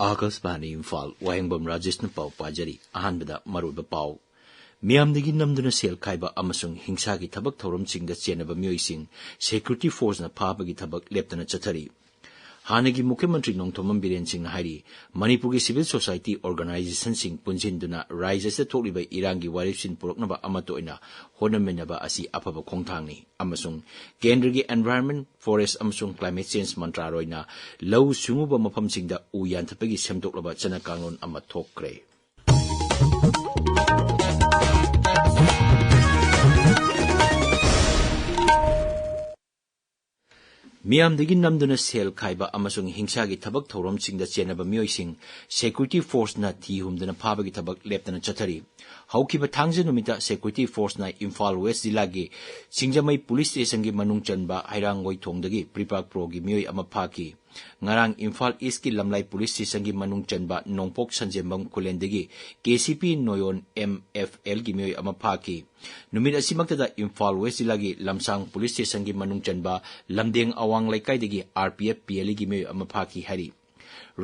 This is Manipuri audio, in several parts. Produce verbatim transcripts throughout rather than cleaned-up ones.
ꯑꯥꯀꯥꯁꯕꯥꯅꯤ ꯏꯝꯐꯥꯜ, ꯋꯥꯍꯦꯡꯕꯝ ꯔꯥꯖꯦꯁꯅ ꯄꯥꯎ ꯄꯥꯖꯔꯤ꯫ ꯑꯍꯥꯟꯕꯗ ꯃꯔꯨꯑꯣꯏꯕ ꯄꯥꯎ꯫ ꯃꯤꯌꯥꯝꯗꯒꯤ ꯅꯝꯗꯨꯅ ꯁꯦꯜ ꯈꯥꯏꯕ ꯑꯃꯁꯨꯡ ꯍꯤꯡꯁꯥꯒꯤ ꯊꯕꯛ ꯊꯧꯔꯝꯁꯤꯡꯗ ꯆꯦꯟꯅꯕ ꯃꯤꯑꯣꯏꯁꯤꯡ security forceꯅ ꯐꯥꯕꯒꯤ ꯊꯕꯛ ꯂꯦꯞꯇꯅ ꯆꯠꯊꯔꯤ꯫ ꯍꯥꯟꯅꯒꯤ ꯃꯨꯈ꯭ꯌ ꯃꯟꯇ꯭ꯔꯤ ꯅꯣꯡꯊꯣꯝꯕꯝ ꯕꯤꯔꯦꯟ ꯁꯤꯡꯅ ꯍꯥꯏꯔꯤ, ꯃꯅꯤꯄꯨꯔꯒꯤ civil society organizationꯁꯤꯡ ꯄꯨꯟꯁꯤꯟꯗꯨꯅ ꯔꯥꯖ꯭ꯌ ꯑꯁꯤꯗ ꯊꯣꯛꯂꯤꯕ ꯏꯔꯥꯡꯒꯤ ꯋꯥꯔꯦꯞꯁꯤꯡ ꯄꯨꯔꯛꯅꯕ ꯑꯃꯠꯇ ꯑꯣꯏꯅ ꯍꯣꯠꯅꯃꯤꯟꯅꯕ ꯑꯁꯤ ꯑꯐꯕ ꯈꯣꯡꯊꯥꯡꯅꯤ꯫ ꯑꯃꯁꯨꯡ ꯀꯦꯟꯗ꯭ꯔꯒꯤ Environment, Forest ꯑꯃꯁꯨꯡ Climate Change ꯃꯟꯇ꯭ꯔꯥꯂꯣꯏꯅ ꯂꯧꯎ ꯁꯤꯡꯎꯕ ꯃꯐꯝꯁꯤꯡꯗ ꯎ ꯌꯥꯟꯊꯠꯄꯒꯤ ꯁꯦꯝꯗꯣꯛꯂꯕ ꯆꯠꯅ ꯀꯥꯡꯂꯣꯟ ꯑꯃ ꯊꯣꯛꯈ꯭ꯔꯦ꯫ ꯃꯤꯌꯥꯝꯗꯒꯤ ꯅꯝꯗꯨꯅ ꯁꯦꯜ ꯈꯥꯏꯕ ꯑꯃꯁꯨꯡ ꯍꯤꯡꯁꯥꯒꯤ ꯊꯕꯛ ꯊꯧꯔꯝꯁꯤꯡꯗ ꯆꯦꯟꯅꯕ ꯃꯤꯑꯣꯏꯁꯤꯡ security forceꯅ ꯊꯤ ꯍꯨꯝꯗꯅ ꯐꯥꯕꯒꯤ ꯊꯕꯛ ꯂꯦꯞꯇꯅ ꯆꯠꯊꯔꯤ꯫ ꯍꯧꯈꯤꯕ ꯊꯥꯡꯖ ꯅꯨꯃꯤꯠꯇ security forceꯅ ꯏꯝꯐꯥꯜ West ꯖꯤꯂꯥꯒꯤ ꯁꯤꯡꯖꯃꯩ police stationꯒꯤ ꯃꯅꯨꯡ ꯆꯟꯕ ꯍꯩꯔꯥꯡꯒꯣꯏ ꯊꯣꯡꯗꯒꯤ ꯄ꯭ꯔꯤꯄꯥꯛ ꯄ꯭ꯔꯣꯒꯤ ꯃꯤꯑꯣꯏ ꯑꯃ ꯐꯥꯈꯤ꯫ ꯉꯔꯥꯡ ꯏꯝꯐꯥꯜ Eastꯀꯤ ꯂꯝꯂꯥꯏ police stationꯒꯤ ꯃꯅꯨꯡ ꯆꯟꯕ ꯅꯣꯡꯄꯣꯛ ꯁꯟꯖꯦꯝꯕꯝ ꯈꯨꯂꯦꯟꯗꯒꯤ KCP ꯅꯣꯌꯣꯟ MFLꯒꯤ ꯃꯤꯑꯣꯏ ꯑꯃ ꯐꯥꯈꯤ꯫ ꯅꯨꯃꯤꯠ ꯑꯁꯤꯃꯛꯇꯗ ꯏꯝꯐꯥꯜ West ꯖꯤꯂꯥꯒꯤ ꯂꯝꯁꯥꯡ police stationꯒꯤ ꯃꯅꯨꯡ ꯆꯟꯕ ꯂꯝꯗꯦꯡ ꯑꯋꯥꯡ ꯂꯩꯀꯥꯏꯗꯒꯤ RPF PLAꯒꯤ ꯃꯤꯑꯣꯏ ꯑꯃ ꯐꯥꯈꯤ ꯍꯥꯏꯔꯤ꯫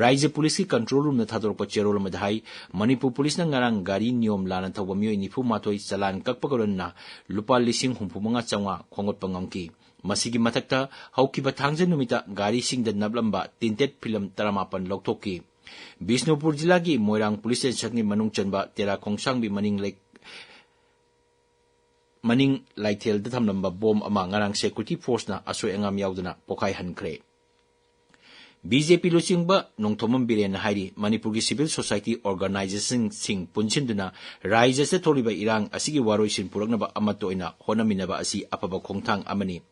ꯔꯥꯏꯖ꯭ꯌ policeꯀꯤ control roomꯅ ꯊꯥꯗꯣꯔꯛꯄ ꯆꯦꯔꯣꯜ ꯑꯃꯗ ꯍꯥꯏ, ꯃꯅꯤꯄꯨꯔ policeꯅ ꯉꯔꯥꯡ ꯒꯥꯔꯤ ꯅꯤꯌꯣꯝ ꯂꯥꯟꯅ ꯊꯧꯕ ꯃꯤꯑꯣꯏ ꯅꯤꯐꯨ ꯃꯥꯊꯣꯏ ꯆꯂꯥꯟ ꯀꯛꯄꯒ ꯂꯣꯏꯅꯅ ꯂꯨꯄꯥ ꯂꯤꯁꯤꯡ ꯍꯨꯝꯐꯨ ꯃꯉꯥ ꯆꯥꯝꯃꯉꯥ ꯈꯣꯝꯒꯠꯄ ꯉꯝꯈꯤ꯫ ꯃꯁꯤꯒꯤ ꯃꯊꯛꯇ ꯍꯧꯈꯤꯕ ꯊꯥꯡꯖ ꯅꯨꯃꯤꯠꯇ ꯒꯥꯔꯤꯁꯤꯡꯗ ꯅꯞꯂꯝꯕ tinted film ꯇꯔꯥꯃꯥꯄꯟ ꯂꯧꯊꯣꯛꯈꯤ꯫ ꯕꯤꯁꯅꯨꯄꯨꯔ ꯖꯤꯂꯥꯒꯤ ꯃꯣꯏꯔꯥꯡ police stationꯒꯤ ꯃꯅꯨꯡ ꯆꯟꯕ ꯇꯦꯔꯥ ꯈꯣꯡꯁꯥꯡꯕꯤ ꯃꯅꯤꯡ ꯂꯩ-, ꯃꯅꯤꯡ ꯂꯥꯏꯊꯦꯜꯗ ꯊꯝꯂꯝꯕ bomb ꯑꯃ ꯉꯔꯥꯡ security forceꯅ ꯑꯁꯣꯏ ꯑꯉꯥꯝ ꯌꯥꯎꯗꯅ ꯄꯣꯈꯥꯏꯍꯟꯈ꯭ꯔꯦ꯫ BJP ꯂꯨꯆꯤꯡꯕ ꯅꯣꯡꯊꯣꯝꯕꯝ ꯕꯤꯔꯦꯟꯅ ꯍꯥꯏꯔꯤ, ꯃꯅꯤꯄꯨꯔꯒꯤ civil society organizationꯁꯤꯡ ꯄꯨꯟꯁꯤꯟꯗꯨꯅ ꯔꯥꯏꯖ꯭ꯌ ꯑꯁꯤꯗ ꯊꯣꯛꯂꯤꯕ ꯏꯔꯥꯡ ꯑꯁꯤꯒꯤ ꯋꯥꯔꯣꯏꯁꯤꯟ ꯄꯨꯔꯛꯅꯕ ꯑꯃꯠꯇ ꯑꯣꯏꯅ ꯍꯣꯠꯅꯃꯤꯟꯅꯕ ꯑꯁꯤ ꯑꯐꯕ ꯈꯣꯡꯊꯥꯡ ꯑꯃꯅꯤ꯫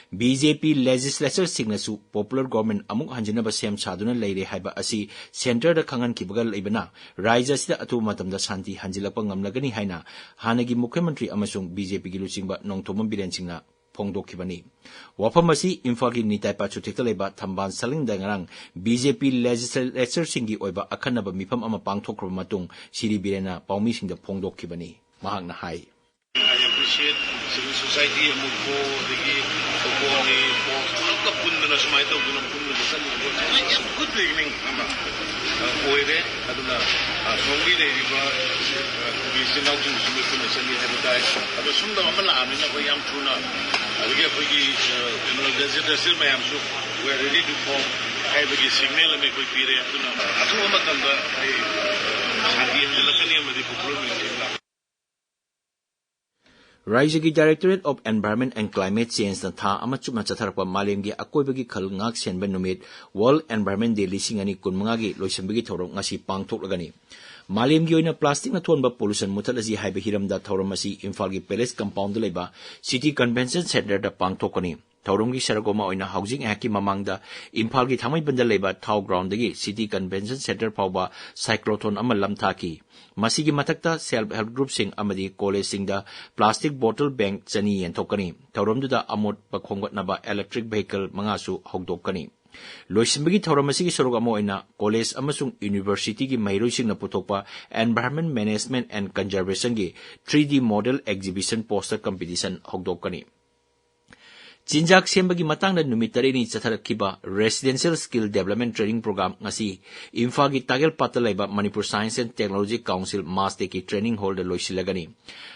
BJP legislatureꯁꯤꯡꯅꯁꯨ popular government ꯑꯃꯨꯛ ꯍꯟꯖꯤꯟꯅꯕ ꯁꯦꯝ ꯁꯥꯗꯨꯅ ꯂꯩꯔꯦ ꯍꯥꯏꯕ ꯑꯁꯤ centreꯗ ꯈꯪꯍꯟꯈꯤꯕꯒ ꯂꯩꯕꯅ ꯔꯥꯏꯖ꯭ꯌ ꯑꯁꯤꯗ ꯑꯊꯨꯕ ꯃꯇꯝꯗ ꯁꯥꯟꯇꯤ ꯍꯟꯖꯤꯜꯂꯛꯄ ꯉꯝꯂꯒꯅꯤ ꯍꯥꯏꯅ ꯍꯥꯟꯅꯒꯤ ꯃꯨꯈ꯭ꯌ ꯃꯟꯇ꯭ꯔꯤ ꯑꯃꯁꯨꯡ BJPꯒꯤ ꯂꯨꯆꯤꯡꯕ ꯅꯣꯡꯊꯣꯝꯕꯝ ꯕꯤꯔꯦꯟ ꯁꯤꯡꯅ ꯐꯣꯡꯗꯣꯛꯈꯤꯕꯅꯤ꯫ ꯋꯥꯐꯝ ꯑꯁꯤ ꯏꯝꯐꯥꯜꯒꯤ ꯅꯤꯇꯥꯏ ꯄꯥꯠ ꯆꯨꯊꯦꯛꯇ ꯂꯩꯕ ꯊꯝꯕꯥꯜ ꯁꯂꯤꯡꯗ ꯉꯔꯥꯡ BJP legislatureꯁꯤꯡꯒꯤ ꯑꯣꯏꯕ ꯑꯈꯟꯅꯕ ꯃꯤꯐꯝ ꯑꯃ ꯄꯥꯡꯊꯣꯛꯈ꯭ꯔꯕ ꯃꯇꯨꯡ ꯁꯤꯔꯤ ꯕꯤꯔꯦꯟꯅ ꯄꯥꯎꯃꯤꯁꯤꯡꯗ ꯐꯣꯡꯗꯣꯛꯈꯤꯕꯅꯤ꯫ ꯃꯍꯥꯛꯅ ꯍꯥꯏ, I appreciate Civil society, ꯑꯃꯨꯛ ꯀꯣ, ꯑꯗꯒꯤ ꯐꯨꯠꯕꯣꯜꯒꯤ ꯀꯣ, ꯄꯨꯂꯞꯀ ꯄꯨꯟꯗꯅ ꯁꯨꯃꯥꯏꯅ ꯇꯧꯗꯅ ꯄꯨꯟꯗꯅ ꯆꯠꯂꯤꯕꯗꯣ, it's a good beginning ꯑꯃ, ꯑ, ꯑꯣꯏꯔꯦ꯫ ꯑꯗꯨꯅ, ꯑ, ꯁꯣꯝꯒꯤ ꯂꯩꯔꯤꯕ, ꯑ, ꯑꯩꯈꯣꯏꯒꯤ ꯏꯆꯤꯟ ꯏꯅꯥꯎꯁꯤꯡꯁꯨ ꯂꯣꯏ ꯄꯨꯟꯅ ꯆꯠꯂꯤ ꯍꯥꯏꯕ ꯇꯥꯏ꯫ ꯑꯗꯣ ꯁꯨꯝꯗ ꯑꯃ ꯂꯥꯛꯑꯕꯅꯤꯅ ꯑꯩꯈꯣꯏ ꯌꯥꯝ ꯊꯨꯅ, ꯑꯗꯒꯤ ꯑꯩꯈꯣꯏꯒꯤ, ꯑ, ꯀꯩꯅꯣ, ꯂꯦꯖꯤꯁꯂꯦꯆꯔ ꯃꯌꯥꯝꯁꯨ, we are ready to form ꯍꯥꯏꯕꯒꯤ ꯁꯤꯒꯅꯦꯜ ꯑꯃ ꯑꯩꯈꯣꯏ ꯄꯤꯔꯦ꯫ ꯑꯗꯨꯅ ꯑꯊꯨꯕ ꯃꯇꯝꯗ ꯑꯩ ꯁꯥꯟꯇꯤ ꯍꯟꯖꯤꯜꯂꯛꯀꯅꯤ ꯑꯃꯗꯤ ꯄꯣꯄꯨꯂꯔ ꯃꯤꯜ ꯔꯥꯏꯖ꯭ꯌꯒꯤ Directorate of Environment and Climate Changeꯅ ꯊꯥ ꯑꯃ ꯆꯨꯞꯅ ꯆꯠꯊꯔꯛꯄ ꯃꯥꯂꯦꯝꯒꯤ ꯑꯀꯣꯏꯕꯒꯤ ꯈꯜ ꯉꯥꯛ ꯁꯦꯟꯕ ꯅꯨꯃꯤꯠ World Environment Day ꯂꯤꯁꯤꯡ ꯑꯅꯤ ꯀꯨꯟꯃꯉꯥꯒꯤ ꯂꯣꯏꯁꯤꯟꯕꯒꯤ ꯊꯧꯔꯝ ꯉꯁꯤ ꯄꯥꯡꯊꯣꯛꯂꯒꯅꯤ꯫ ꯃꯥꯂꯦꯝꯒꯤ ꯑꯣꯏꯅ ꯄ꯭ꯂꯥꯁꯇꯤꯛꯅ ꯊꯣꯛꯍꯟꯕ pollution ꯃꯨꯊꯠꯂꯁꯤ ꯍꯥꯏꯕ ꯍꯤꯔꯝꯗ ꯊꯧꯔꯝ ꯑꯁꯤ ꯏꯝꯐꯥꯜꯒꯤ Palace Compoundꯗ ꯂꯩꯕ City Convention Centreꯗ ꯄꯥꯡꯊꯣꯛꯀꯅꯤ꯫ ꯊꯧꯔꯝꯒꯤ ꯁꯔꯨꯛ ꯑꯃ ꯑꯣꯏꯅ ꯍꯧꯖꯤꯛ ꯉꯥꯏꯍꯥꯛꯀꯤ ꯃꯃꯥꯡꯗ ꯏꯝꯐꯥꯜꯒꯤ ꯊꯥꯡꯃꯩꯕꯟꯗ ꯂꯩꯕ ꯊꯥꯎ groundꯗꯒꯤ City Convention Centre ꯐꯥꯎꯕ cyclothon ꯑꯃ ꯂꯝꯊꯥꯈꯤ꯫ ꯃꯁꯤꯒꯤ ꯃꯊꯛꯇ self help groupꯁꯤꯡ ꯑꯃꯗꯤ collegeꯁꯤꯡꯗ plastic bottle bank ꯆꯅꯤ ꯌꯦꯟꯊꯣꯛꯀꯅꯤ꯫ ꯊꯧꯔꯝꯗꯨꯗ ꯑꯃꯣꯠꯄ ꯈꯣꯝꯒꯠꯅꯕ electric vehicle ꯃꯉꯥꯁꯨ ꯍꯧꯗꯣꯛꯀꯅꯤ꯫ ꯂꯣꯏꯁꯤꯟꯕꯒꯤ ꯊꯧꯔꯝ ꯑꯁꯤꯒꯤ ꯁꯔꯨꯛ ꯑꯃ ꯑꯣꯏꯅ college ꯑꯃꯁꯨꯡ universityꯒꯤ ꯃꯍꯩꯔꯣꯏꯁꯤꯡꯅ ꯄꯨꯊꯣꯛꯄ Environment Management and Conservationꯒꯤ three D model exhibition poster competition ꯍꯧꯗꯣꯛꯀꯅꯤ꯫ ꯆꯤꯟꯖꯥꯛ ꯁꯦꯝꯕꯒꯤ ꯃꯇꯥꯡꯗ ꯅꯨꯃꯤꯠ ꯇꯔꯦꯠꯅꯤ ꯆꯠꯊꯔꯛꯈꯤꯕ Residential Skill Development Training Program ꯉꯁꯤ ꯏꯝꯐꯥꯜꯒꯤ ꯇꯥꯒꯦꯜꯄꯥꯠꯇ ꯂꯩꯕ Manipur Science and Technology Council MSTCꯀꯤ training hallꯗ ꯂꯣꯏꯁꯤꯜꯂꯒꯅꯤ꯫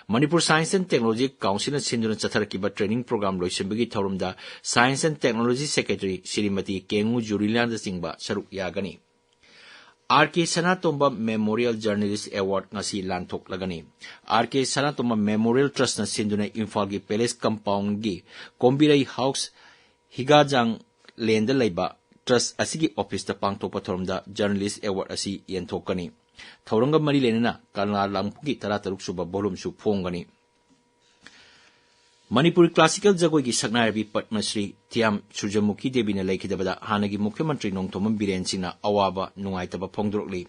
Manipur Science and Technology Councilꯅ ꯁꯤꯟꯗꯨꯅ ꯆꯠꯊꯔꯛꯈꯤꯕ training program ꯂꯣꯏꯁꯤꯟꯕꯒꯤ ꯊꯧꯔꯝꯗ Science and Technology Secretary Shrimati ꯀꯦꯉꯨ ꯖꯨꯔꯤꯂꯥꯅꯆꯤꯡꯕ ꯁꯔꯨꯛ ꯌꯥꯒꯅꯤ꯫ R K ꯁꯅꯥꯇꯣꯝꯕ Memorial Journalist Award ꯉꯁꯤ ꯂꯥꯟꯊꯣꯛꯂꯒꯅꯤ꯫ R K ꯁꯅꯥꯇꯣꯝꯕ Memorial Trustꯅ ꯁꯤꯟꯗꯨꯅ ꯏꯝꯐꯥꯜꯒꯤ Palace Compoundꯒꯤ ꯀꯣꯝꯕꯤꯔꯩ House ꯍꯤꯒꯥꯖꯥꯡ Laneꯗ ꯂꯩꯕ trust ꯑꯁꯤꯒꯤ officeꯇ ꯄꯥꯡꯊꯣꯛꯄ ꯊꯧꯔꯝꯗ Journalist Award ꯑꯁꯤ ꯌꯦꯟꯊꯣꯛꯀꯅꯤ꯫ ꯊꯧꯔꯝꯒ ꯃꯔꯤ ꯂꯩꯅꯅ ꯀꯪꯂꯥ ꯂꯥꯡꯕꯨꯡꯒꯤ ꯇꯔꯥꯇꯔꯨꯛ ꯁꯨꯕ volumeꯁꯨ ꯐꯣꯡꯒꯅꯤ꯫ ꯃꯅꯤꯄꯨꯔꯤ classical ꯖꯒꯣꯏꯒꯤ ꯁꯛꯅꯥꯏꯔꯕꯤ ꯄꯗꯃꯁ꯭ꯔꯤ ꯊꯤꯌꯥꯝ ꯁꯨꯔꯖꯃꯨꯈꯤ ꯗꯦꯕꯤꯅ ꯂꯩꯈꯤꯗꯕꯗ ꯍꯥꯟꯅꯒꯤ ꯃꯨꯈ꯭ꯌ ꯃꯟꯇ꯭ꯔꯤ ꯅꯣꯡꯊꯣꯝꯕꯝ ꯕꯤꯔꯦꯟ ꯁꯤꯡꯅ ꯑꯋꯥꯕ ꯅꯨꯡꯉꯥꯏꯇꯕ ꯐꯣꯡꯗꯣꯔꯛꯂꯤ꯫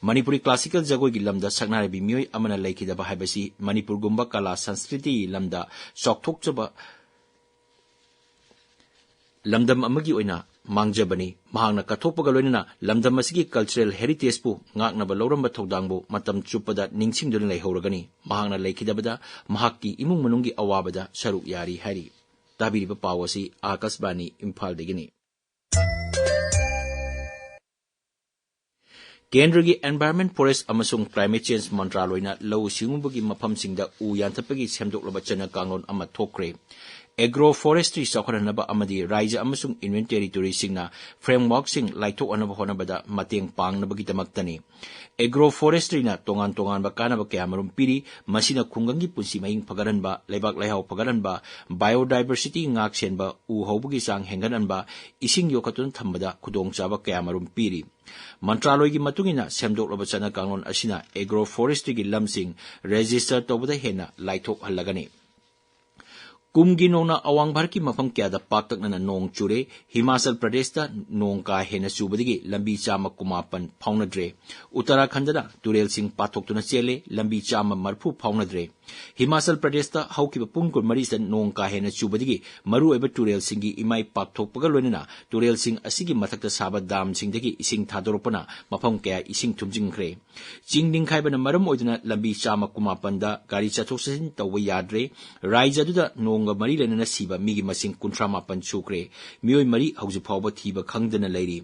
ꯃꯅꯤꯄꯨꯔꯤ classical ꯖꯒꯣꯏꯒꯤ ꯂꯝꯗ ꯁꯛꯅꯥꯏꯔꯕꯤ ꯃꯤꯑꯣꯏ ꯑꯃꯅ ꯂꯩꯈꯤꯗꯕ ꯍꯥꯏꯕꯁꯤ ꯃꯅꯤꯄꯨꯔꯒꯨꯝꯕ ꯀꯂꯥ ꯁꯪꯁꯀ꯭ꯔꯤꯇꯤꯒꯤ ꯂꯝꯗ ꯆꯥꯎꯊꯣꯛꯆꯕ ꯂꯝꯗꯝ ꯑꯃꯒꯤ ꯑꯣꯏꯅ ꯃꯥꯡꯖꯕꯅꯤ꯫ ꯃꯍꯥꯛꯅ ꯀꯠꯊꯣꯛꯄꯒ ꯂꯣꯏꯅꯅ ꯂꯝꯗꯝ ꯑꯁꯤꯒꯤ cultural heritageꯄꯨ ꯉꯥꯛꯅꯕ ꯂꯧꯔꯝꯕ ꯊꯧꯗꯥꯡꯕꯨ ꯃꯇꯝ ꯆꯨꯞꯄꯗ ꯅꯤꯡꯁꯤꯡꯗꯨꯅ ꯂꯩꯍꯧꯔꯒꯅꯤ꯫ ꯃꯍꯥꯛꯅ ꯂꯩꯈꯤꯗꯕꯗ ꯃꯍꯥꯛꯀꯤ ꯏꯃꯨꯡ ꯃꯅꯨꯡꯒꯤ ꯑꯋꯥꯕꯗ ꯁꯔꯨꯛ ꯌꯥꯔꯤ ꯍꯥꯏꯔꯤ꯫ ꯇꯥꯕꯤꯔꯤꯕ ꯄꯥꯎ ꯑꯁꯤ ꯑꯥꯀꯥꯁꯕꯥꯅꯤ ꯏꯝꯐꯥꯜꯗꯒꯤꯅꯤ꯫ ꯀꯦꯟꯗ꯭ꯔꯒꯤ Environment, Forest ꯑꯃꯁꯨꯡ Climate Change ꯃꯟꯇ꯭ꯔꯥꯂꯣꯏꯅ ꯂꯧꯎ ꯁꯤꯡꯎꯕꯒꯤ ꯃꯐꯝꯁꯤꯡꯗ ꯎ ꯌꯥꯟꯊꯠꯄꯒꯤ ꯁꯦꯝꯗꯣꯛꯂꯕ ꯆꯠꯅ ꯀꯥꯡꯂꯣꯟ ꯑꯃ ꯊꯣꯛꯈ꯭ꯔꯦ꯫ Agro forestry ꯆꯥꯎꯈꯠꯍꯟꯅꯕ ꯑꯃꯗꯤ ꯔꯥꯏꯖ꯭ꯌ ꯑꯃꯁꯨꯡ Union Territoryꯁꯤꯡꯅ frameworkꯁꯤꯡ ꯂꯥꯏꯊꯣꯛꯍꯟꯅꯕ ꯍꯣꯠꯅꯕꯗ ꯃꯇꯦꯡ ꯄꯥꯡꯅꯕꯒꯤꯗꯃꯛꯇꯅꯤ꯫ Agro forestryꯅ ꯇꯣꯉꯥꯟ ꯇꯣꯉꯥꯟꯕ ꯀꯥꯟꯅꯕ ꯀꯌꯥꯃꯔꯨꯝ ꯄꯤꯔꯤ꯫ ꯃꯁꯤꯅ ꯈꯨꯡꯒꯪꯒꯤ ꯄꯨꯟꯁꯤ ꯃꯍꯤꯡ ꯐꯒꯠꯍꯟꯕ, ꯂꯩꯕꯥꯛ ꯂꯩꯍꯥꯎ ꯐꯒꯠꯍꯟꯕ, biodiversity ꯉꯥꯛ ꯁꯦꯟꯕ, ꯎ ꯍꯧꯕꯒꯤ ꯆꯥꯡ ꯍꯦꯟꯒꯠꯍꯟꯕ, ꯏꯁꯤꯡ ꯌꯣꯛꯈꯠꯇꯨꯅ ꯊꯝꯕꯗ ꯈꯨꯗꯣꯡꯆꯥꯕ ꯀꯌꯥꯃꯔꯨꯝ ꯄꯤꯔꯤ꯫ ꯃꯟꯇ꯭ꯔꯥꯂꯣꯏꯒꯤ ꯃꯇꯨꯡ ꯏꯟꯅ, ꯁꯦꯝꯗꯣꯛꯂꯕ ꯆꯠꯅ ꯀꯥꯡꯂꯣꯟ ꯑꯁꯤꯅ agro forestryꯒꯤ ꯂꯝꯁꯤꯡ register ꯇꯧꯕꯗ ꯍꯦꯟꯅ ꯂꯥꯏꯊꯣꯛꯍꯜꯂꯒꯅꯤ꯫ ꯀꯨꯝꯒꯤ ꯅꯣꯡꯅ ꯑꯋꯥꯡ ꯚꯥꯔꯠꯀꯤ ꯃꯐꯝ ꯀꯌꯥꯗ ꯄꯥꯛꯇꯛꯅꯅ ꯅꯣꯡ ꯆꯨꯔꯦ꯫ ꯍꯤꯃꯥꯆꯜ ꯄ꯭ꯔꯗꯦꯁꯇ ꯅꯣꯡ ꯀꯥ ꯍꯦꯟꯅ ꯆꯨꯕꯗꯒꯤ ꯂꯝꯕꯤ ꯆꯥꯝꯃ ꯀꯨꯟꯃꯥꯄꯟ ꯐꯥꯎꯅꯗ꯭ꯔꯦ꯫ ꯎꯠꯇꯔꯥꯈꯟꯗꯗ ꯇꯨꯔꯦꯜꯁꯤꯡ ꯄꯥꯊꯣꯛꯇꯨꯅ ꯆꯦꯜꯂꯦ, ꯂꯝꯕꯤ ꯆꯥꯝꯃ ꯃꯔꯤꯐꯨ ꯐꯥꯎꯅꯗ꯭ꯔꯦ꯫ ꯍꯤꯃꯥꯆꯜ ꯄ꯭ꯔꯗꯦꯁꯇ ꯍꯧꯈꯤꯕ ꯄꯨꯡ ꯀꯨꯟꯃꯔꯤꯁꯤꯗ ꯅꯣꯡ ꯀꯥ ꯍꯦꯟꯅ ꯆꯨꯕꯗꯒꯤ ꯃꯔꯨꯑꯣꯏꯕ ꯇꯨꯔꯦꯜꯁꯤꯡꯒꯤ ꯏꯃꯥꯏ ꯄꯥꯛꯊꯣꯛꯄꯒ ꯂꯣꯏꯅꯅ ꯇꯨꯔꯦꯜꯁꯤꯡ ꯑꯁꯤꯒꯤ ꯃꯊꯛꯇ ꯁꯥꯕ ꯗꯥꯝꯁꯤꯡꯗꯒꯤ ꯏꯁꯤꯡ ꯊꯥꯗꯣꯔꯛꯄꯅ ꯃꯐꯝ ꯀꯌꯥ ꯏꯁꯤꯡ ꯊꯨꯝꯖꯤꯟꯈ꯭ꯔꯦ꯫ ꯆꯤꯡ ꯅꯤꯡꯈꯥꯏꯕꯅ ꯃꯔꯝ ꯑꯣꯏꯗꯨꯅ ꯂꯝꯕꯤ ꯆꯥꯝꯃ ꯀꯨꯟꯃꯥꯄꯟꯗ ꯒꯥꯔꯤ ꯆꯠꯊꯣꯛ ꯆꯠꯁꯤꯟ ꯇꯧꯕ ꯌꯥꯗ꯭ꯔꯦ꯫ ꯔꯥꯏꯖ꯭ꯌ ꯑꯗꯨꯗ ꯅꯣꯡꯒ ꯃꯔꯤ ꯂꯩꯅꯅ ꯁꯤꯕ ꯃꯤꯒꯤ ꯃꯁꯤꯡ ꯀꯨꯟꯊ꯭ꯔꯥ ꯃꯥꯄꯟ ꯁꯨꯈ꯭ꯔꯦ꯫ ꯃꯤꯑꯣꯏ ꯃꯔꯤ ꯍꯧꯖꯤꯛ ꯐꯥꯎꯕ ꯊꯤꯕ ꯈꯪꯗꯅ ꯂꯩꯔꯤ꯫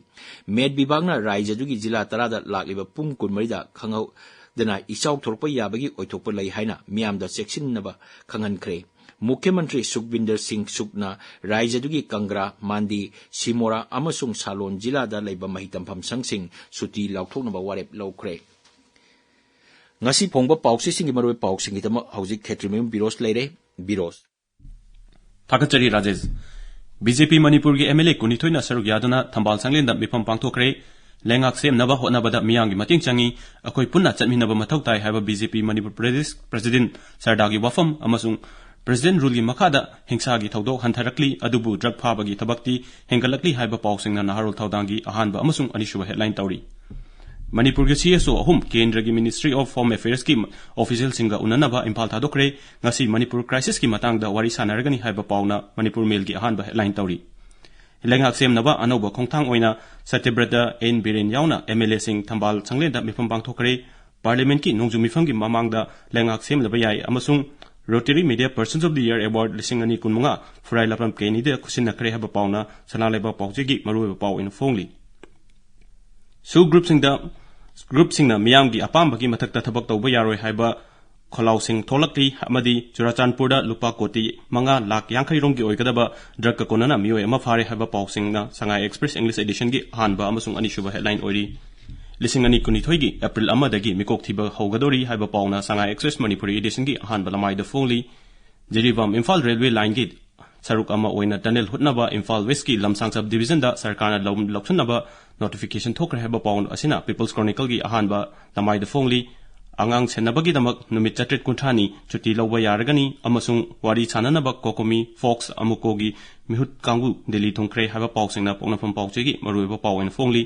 ꯃꯦꯠ ꯕꯤꯚꯥꯒꯅ ꯔꯥꯏꯖ꯭ꯌ ꯑꯗꯨꯒꯤ ꯖꯤꯂꯥ ꯇꯔꯥꯗ ꯂꯥꯛꯂꯤꯕ ꯄꯨꯡ ꯀꯨꯟꯃꯔꯤꯗ ꯈꯪꯍꯧꯗꯅ ꯏꯆꯥꯎ ꯊꯣꯛꯂꯛꯄ ꯌꯥꯕꯒꯤ ꯑꯣꯏꯊꯣꯛꯄ ꯂꯩ ꯍꯥꯏꯅ ꯃꯤꯌꯥꯝꯗ ꯆꯦꯛꯁꯤꯟꯅꯕ ꯈꯪꯍꯟꯈ꯭ꯔꯦ꯫ ꯃꯨꯈ꯭ꯌ ꯃꯟꯇ꯭ꯔꯤ ꯁꯨꯈꯕꯤꯟꯗꯔ ꯁꯤꯡ ꯁꯨꯈꯅ ꯔꯥꯏꯖ꯭ꯌ ꯑꯗꯨꯒꯤ ꯀꯪꯒ꯭ꯔꯥ, ꯃꯥꯟꯗꯤ, ꯁꯤꯃꯣꯔꯥ ꯑꯃꯁꯨꯡ ꯁꯥꯂꯣꯟ ꯖꯤꯂꯥꯗ ꯂꯩꯕ ꯃꯍꯩ ꯇꯝꯐꯝ ꯁꯪꯁꯤꯡ ꯁꯨꯇꯤ ꯂꯥꯎꯊꯣꯛꯅꯕ ꯋꯥꯔꯦꯞ ꯂꯧꯈ꯭ꯔꯦ꯫ ꯉꯁꯤ ꯐꯣꯡꯕ ꯄꯥꯎꯆꯦꯁꯤꯡꯒꯤ ꯃꯔꯨꯑꯣꯏꯕ ꯄꯥꯎꯁꯤꯡꯒꯤꯗꯃꯛ ꯍꯧꯖꯤꯛ ꯈꯦꯇ꯭ꯔꯤꯃꯌꯨꯝ ꯕꯤꯔꯣꯁ ꯂꯩꯔꯦ꯫ ꯕꯤꯔꯣꯁ꯫ ꯊꯥꯒꯠꯆꯔꯤ ꯔꯥꯖꯦꯁ꯫ ꯕꯤ ꯖꯦ ꯄꯤ ꯃꯅꯤꯄꯨꯔꯒꯤ ꯑꯦꯝ ꯑꯦꯜ ꯑꯦ ꯀꯨꯟꯅꯤꯊꯣꯏꯅ ꯁꯔꯨꯛ ꯌꯥꯗꯨꯅ ꯊꯝꯕꯥꯜ ꯁꯪꯂꯦꯟꯗ ꯃꯤꯐꯝ ꯄꯥꯡꯊꯣꯛꯈ꯭ꯔꯦ꯫ ꯂꯩꯉꯥꯛ ꯁꯦꯝꯅꯕ ꯍꯣꯠꯅꯕꯗ ꯃꯤꯌꯥꯝꯒꯤ ꯃꯇꯦꯡ ꯆꯪꯏ꯫ ꯑꯩꯈꯣꯏ ꯄꯨꯟꯅ ꯆꯠꯃꯤꯟꯅꯕ ꯃꯊꯧ ꯇꯥꯏ ꯍꯥꯏꯕ ꯕꯤ ꯖꯦ ꯄꯤ ꯃꯅꯤꯄꯨꯔ ꯄ꯭ꯔꯗꯦꯁ ꯄ꯭ꯔꯁꯤꯗꯦꯟ ꯁꯔꯗꯥꯒꯤ ꯋꯥꯐꯝ ꯑꯃꯁꯨꯡ ꯄ꯭ꯔꯁꯤꯗꯦꯟ ꯔꯨꯜꯒꯤ ꯃꯈꯥꯗ ꯍꯤꯡꯁꯥꯒꯤ ꯊꯧꯗꯣꯛ ꯍꯟꯊꯔꯛꯂꯤ, ꯑꯗꯨꯕꯨ ꯗ꯭ꯔꯒ ꯐꯥꯕꯒꯤ ꯊꯕꯛꯇꯤ ꯍꯦꯟꯒꯠꯂꯛꯂꯤ ꯍꯥꯏꯕ ꯄꯥꯎꯁꯤꯡꯅ ꯅꯍꯥꯔꯣꯜ ꯊꯧꯗꯥꯡꯒꯤ ꯑꯍꯥꯟꯕ ꯑꯃꯁꯨꯡ ꯑꯅꯤꯁꯨꯕ ꯍꯦꯗꯂꯥꯏꯟ ꯇꯧꯔꯤ꯫ ꯃꯅꯤꯄꯨꯔꯒꯤ ꯁꯤ ꯑꯦꯁ ꯑꯣ ꯑꯍꯨꯝ ꯀꯦꯟꯗ꯭ꯔꯒꯤ ꯃꯤꯅꯤꯁꯇ꯭ꯔꯤ ꯑꯣꯐ ꯍꯣꯝ ꯑꯦꯐꯤꯌꯔꯁꯀꯤ ꯑꯣꯐꯤꯁꯤꯌꯦꯜꯁꯤꯡꯒ ꯎꯅꯅꯕ ꯏꯝꯐꯥꯜ ꯊꯥꯗꯣꯛꯈ꯭ꯔꯦ꯫ ꯉꯁꯤ ꯃꯅꯤꯄꯨꯔ ꯀ꯭ꯔꯥꯏꯁꯤꯁꯀꯤ ꯃꯇꯥꯡꯗ ꯋꯥꯔꯤ ꯁꯥꯟꯅꯔꯒꯅꯤ ꯍꯥꯏꯕ ꯄꯥꯎꯅ ꯃꯅꯤꯄꯨꯔ ꯃꯦꯜꯒꯤ ꯑꯍꯥꯟꯕ ꯍꯦꯗꯂꯥꯏꯟ ꯇꯧꯔꯤ꯫ ꯂꯩꯉꯥꯛ ꯁꯦꯝꯅꯕ ꯑꯅꯧꯕ ꯈꯣꯡꯊꯥꯡ ꯑꯣꯏꯅ ꯁꯇ꯭ꯌꯕ꯭ꯔꯇ ꯑꯦꯟ ꯕꯤꯔꯦꯟ ꯌꯥꯎꯅ ꯑꯦꯝ ꯑꯦꯜ ꯑꯦꯁꯤꯡ ꯊꯝꯕꯥꯜ ꯁꯪꯂꯦꯟꯗ ꯃꯤꯐꯝ ꯄꯥꯡꯊꯣꯛꯈ꯭ꯔꯦ꯫ ꯄꯥꯔꯂꯤꯌꯥꯃꯦꯟꯠꯀꯤ ꯅꯣꯡꯖꯨ ꯃꯤꯐꯝꯒꯤ ꯃꯃꯥꯡꯗ ꯂꯩꯉꯥꯛ ꯁꯦꯝꯂꯕ ꯌꯥꯏ ꯑꯃꯁꯨꯡ Rotary Media Persons of the Year Award ꯂꯤꯁꯤꯡ ꯑꯅꯤ ꯀꯨꯟꯃꯉꯥ ꯐꯨꯔꯥꯏ ꯂꯥꯄꯝ ꯀꯦꯅꯤꯗ ꯈꯨꯠꯁꯤꯟꯅꯈ꯭ꯔꯦ ꯍꯥꯏꯕ ꯄꯥꯎꯅ ꯁꯅꯥ ꯂꯩꯕꯥꯛ ꯄꯥꯎꯆꯦꯒꯤ ꯃꯔꯨꯑꯣꯏꯕ ꯄꯥꯎ ꯑꯣꯏꯅ ꯐꯣꯡꯂꯤ꯫ ꯁꯨ ꯒ꯭ꯔꯨꯞꯁꯤꯡꯗ, ꯒ꯭ꯔꯨꯞꯁꯤꯡꯅ ꯃꯤꯌꯥꯝꯒꯤ ꯑꯄꯥꯝꯕꯒꯤ ꯃꯊꯛꯇ ꯊꯕꯛ ꯇꯧꯕ ꯌꯥꯔꯣꯏ ꯍꯥꯏꯕ ꯈꯣꯜꯂꯥꯎꯁꯤꯡ ꯊꯣꯛꯂꯛꯂꯤ ꯑꯃꯗꯤ ꯆꯨꯔꯥꯆꯥꯟꯄꯨꯔꯗ ꯂꯨꯄꯥ ꯀꯣꯇꯤ ꯃꯉꯥ ꯂꯥꯈ ꯌꯥꯡꯈꯩ ꯔꯣꯝꯒꯤ ꯑꯣꯏꯒꯗꯕ ꯗ꯭ꯔꯒꯀ ꯀꯣꯟꯅꯅ ꯃꯤꯑꯣꯏ ꯑꯃ ꯐꯥꯔꯦ ꯍꯥꯏꯕ ꯄꯥꯎꯁꯤꯡꯅ ꯁꯉꯥꯏ ꯑꯦꯛꯁꯄ꯭ꯔꯦꯁ ꯏꯪꯂꯤꯁ ꯑꯦꯗꯤꯁꯟꯒꯤ ꯑꯍꯥꯟꯕ ꯑꯃꯁꯨꯡ ꯑꯅꯤꯁꯨꯕ ꯍꯦꯗꯂꯥꯏꯟ ꯑꯣꯏꯔꯤ꯫ ꯂꯤꯁꯤꯡ ꯑꯅꯤ ꯀꯨꯟꯅꯤꯊꯣꯏꯒꯤ ꯑꯦꯄ꯭ꯔꯤꯜ ꯑꯃꯗꯒꯤ ꯃꯤꯀꯣꯛ ꯊꯤꯕ ꯍꯧꯒꯗꯧꯔꯤ ꯍꯥꯏꯕ ꯄꯥꯎꯅ ꯁꯉꯥꯏ ꯑꯦꯛꯁꯄ꯭ꯔꯦꯁ ꯃꯅꯤꯄꯨꯔꯤ ꯑꯦꯗꯤꯁꯟꯒꯤ ꯑꯍꯥꯟꯕ ꯂꯃꯥꯏꯗ ꯐꯣꯡꯂꯤ꯫ ꯖꯤꯔꯤꯕꯥꯝ ꯏꯝꯐꯥꯜ ꯔꯦꯜꯋꯦ ꯂꯥꯏꯟꯒꯤ ꯁꯔꯨꯛ ꯑꯃ ꯑꯣꯏꯅ ꯇꯅꯦꯜ ꯍꯨꯠꯅꯕ ꯏꯝꯐꯥꯜ ꯋꯦꯁꯀꯤ ꯂꯝꯁꯥꯡ ꯁꯕ ꯗꯤꯕꯤꯖꯟꯗ ꯁꯔꯀꯥꯔꯅ ꯂꯧ-, ꯂꯧꯁꯤꯟꯅꯕ ꯅꯣꯇꯤꯐꯤꯀꯦꯁꯟ ꯊꯣꯛꯈ꯭ꯔꯦ ꯍꯥꯏꯕ ꯄꯥꯎ ꯑꯁꯤꯅ ꯄꯤꯄꯜꯁ ꯀ꯭ꯔꯣꯅꯤꯀꯜꯒꯤ ꯑꯍꯥꯟꯕ ꯂꯃꯥꯏꯗ ꯐꯣꯡꯂꯤ꯫ ꯑꯉꯥꯡ ꯁꯦꯟꯅꯕꯒꯤꯗꯃꯛ ꯅꯨꯃꯤꯠ ꯆꯥꯇ꯭ꯔꯦꯠ ꯀꯨꯟꯊ꯭ꯔꯥꯅꯤ ꯆꯨꯇꯤ ꯂꯧꯕ ꯌꯥꯔꯒꯅꯤ ꯑꯃꯁꯨꯡ ꯋꯥꯔꯤ ꯁꯥꯟꯅꯅꯕ ꯀꯣꯀꯣꯃꯤ ꯐꯣꯛꯁ ꯑꯃꯨꯀꯣꯒꯤ ꯃꯤꯍꯨꯠ ꯀꯥꯡꯕꯨ ꯗꯤꯜꯂꯤ ꯊꯨꯡꯈ꯭ꯔꯦ ꯍꯥꯏꯕ ꯄꯥꯎꯁꯤꯡꯅ ꯄꯣꯛꯅꯐꯝ ꯄꯥꯎꯆꯦꯒꯤ ꯃꯔꯨꯑꯣꯏꯕ ꯄꯥꯎ ꯑꯣꯏꯅ ꯐꯣꯡꯂꯤ꯫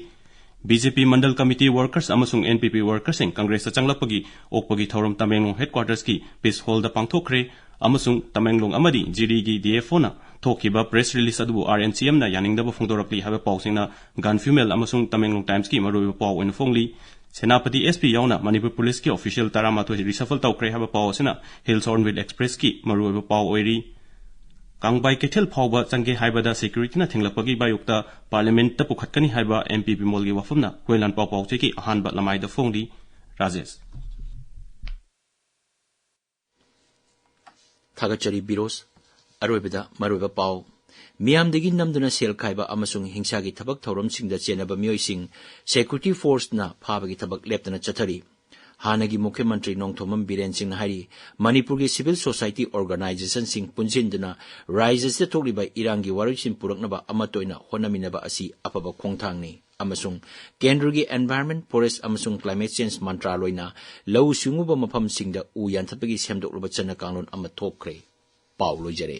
ꯕꯤ ꯖꯦ ꯄꯤ ꯃꯟꯗꯜ ꯀꯃꯤꯇꯤ ꯋꯥꯔꯀꯔꯁ ꯑꯃꯁꯨꯡ ꯑꯦꯟ ꯄꯤ ꯄꯤ ꯋꯥꯔꯀꯔꯁꯤꯡ ꯀꯪꯒ꯭ꯔꯦꯁꯇ ꯆꯪꯂꯛꯄꯒꯤ ꯑꯣꯛꯄꯒꯤ ꯊꯧꯔꯝ ꯇꯃꯦꯡꯂꯣꯡ ꯍꯦꯗꯀ꯭ꯋꯥꯔꯇꯔꯁꯀꯤ ꯄꯤꯁ ꯍꯣꯜꯗ ꯄꯥꯡꯊꯣꯛꯈ꯭ꯔꯦ ꯑꯃꯁꯨꯡ ꯇꯃꯦꯡꯂꯣꯡ ꯑꯃꯗꯤ ꯖꯤꯔꯤꯒꯤ ꯗꯤ ꯑꯦꯐ ꯑꯣꯅ ꯊꯣꯛꯈꯤꯕ ꯄ꯭ꯔꯦꯁ ꯔꯤꯂꯤꯁ ꯑꯗꯨꯕꯨ ꯑꯥꯔ ꯑꯦꯟ ꯁꯤ ꯑꯦꯝꯅ ꯌꯥꯅꯤꯡꯗꯕ ꯐꯣꯡꯗꯣꯔꯛꯂꯤ ꯍꯥꯏꯕ ꯄꯥꯎꯁꯤꯡꯅ ꯒꯥꯟꯐꯤ ꯃꯦꯜ ꯑꯃꯁꯨꯡ ꯇꯃꯦꯡꯂꯣꯡ ꯇꯥꯏꯝꯁꯀꯤ ꯃꯔꯨꯑꯣꯏꯕ ꯄꯥꯎ ꯑꯣꯏꯅ ꯐꯣꯡꯂꯤ꯫ ꯁꯦꯅꯥꯄꯇꯤ ꯑꯦꯁ ꯄꯤ ꯌꯥꯎꯅ ꯃꯅꯤꯄꯨꯔ ꯄꯨꯂꯤꯁꯀꯤ ꯑꯣꯐꯤꯁꯤꯌꯦꯜ ꯇꯔꯥꯃꯥꯊꯣꯏ ꯔꯤꯁꯐꯜ ꯇꯧꯈ꯭ꯔꯦ ꯍꯥꯏꯕ ꯄꯥꯎ ꯑꯁꯤꯅ ꯍꯤꯜꯁ ꯍꯣꯔꯟꯕꯤꯜ ꯑꯦꯛꯁꯄ꯭ꯔꯦꯁꯀꯤ ꯃꯔꯨꯑꯣꯏꯕ ꯄꯥꯎ ꯑꯣꯏꯔꯤ꯫ ꯀꯥꯡꯕꯥꯏ ꯀꯩꯊꯦꯜ ꯐꯥꯎꯕ ꯆꯪꯒꯦ ꯍꯥꯏꯕꯗ ꯁꯦꯀ꯭ꯌꯨꯔꯤꯇꯤꯅ ꯊꯤꯡꯂꯛꯄꯒꯤ ꯃꯥꯌꯣꯛꯇ ꯄꯥꯔꯂꯤꯌꯥꯃꯦꯟꯠꯇ ꯄꯨꯈꯠꯀꯅꯤ ꯍꯥꯏꯕ ꯑꯦꯝ ꯄꯤ ꯕꯤꯃꯣꯜꯒꯤ ꯋꯥꯐꯝꯅ ꯍꯨꯏꯂꯥꯟꯄꯥꯎ ꯄꯥꯎꯆꯦꯒꯤ ꯑꯍꯥꯟꯕ ꯂꯃꯥꯏꯗ ꯐꯣꯡꯂꯤ꯫ ꯔꯥꯖꯦꯁ꯫ ꯊꯥꯒꯠꯆꯔꯤ ꯕꯤꯔꯣꯁ꯫ ꯑꯔꯣꯏꯕꯗ ꯃꯔꯨꯑꯣꯏꯕ ꯄꯥꯎ꯫ ꯃꯤꯌꯥꯝꯗꯒꯤ ꯅꯝꯗꯨꯅ ꯁꯦꯜ ꯈꯥꯏꯕ ꯑꯃꯁꯨꯡ ꯍꯤꯡꯁꯥꯒꯤ ꯊꯕꯛ ꯊꯧꯔꯝꯁꯤꯡꯗ ꯆꯦꯟꯅꯕ ꯃꯤꯑꯣꯏꯁꯤꯡ ꯁꯦꯀ꯭ꯌꯨꯔꯤꯇꯤ ꯐꯣꯔꯁꯅ ꯐꯥꯕꯒꯤ ꯊꯕꯛ ꯂꯦꯞꯇꯅ ꯆꯠꯊꯔꯤ꯫ ꯍꯥꯟꯅꯒꯤ ꯃꯨꯈ꯭ꯌ ꯃꯟꯇ꯭ꯔꯤ ꯅꯣꯡꯊꯣꯝꯕꯝ ꯕꯤꯔꯦꯟ ꯁꯤꯡꯅ ꯍꯥꯏꯔꯤ, ꯃꯅꯤꯄꯨꯔꯒꯤ ꯁꯤꯚꯤꯜ ꯁꯣꯁꯥꯏꯇꯤ ꯑꯣꯔꯒꯅꯥꯏꯖꯦꯁꯟꯁꯤꯡ ꯄꯨꯟꯁꯤꯟꯗꯨꯅ ꯔꯥꯏꯖ꯭ꯌꯁꯤꯗ ꯊꯣꯛꯂꯤꯕ ꯏꯔꯥꯡꯒꯤ ꯋꯥꯔꯣꯏꯁꯤꯟ ꯄꯨꯔꯛꯅꯕ ꯑꯃꯠꯇ ꯑꯣꯏꯅ ꯍꯣꯠꯅꯃꯤꯟꯅꯕ ꯑꯁꯤ ꯑꯐꯕ ꯈꯣꯡꯊꯥꯡꯅꯤ ꯑꯃꯁꯨꯡ ꯀꯦꯟꯗ꯭ꯔꯒꯤ ꯑꯦꯟꯚꯥꯏꯔꯟꯃꯦꯟꯠ, ꯐꯣꯔꯦꯁꯠ ꯑꯃꯁꯨꯡ ꯀ꯭ꯂꯥꯏꯃꯦꯠ ꯆꯦꯟꯖ ꯃꯟꯇ꯭ꯔꯥꯂꯣꯏꯅ ꯂꯧꯎ ꯁꯤꯡꯎꯕ ꯃꯐꯝꯁꯤꯡꯗ ꯎ ꯌꯥꯟꯊꯠꯄꯒꯤ ꯁꯦꯝꯗꯣꯛꯂꯕ ꯆꯠꯅ ꯀꯥꯡꯂꯣꯟ ꯑꯃ ꯊꯣꯛꯈ꯭ꯔꯦ꯫ ꯄꯥꯎ ꯂꯣꯏꯖꯔꯦ꯫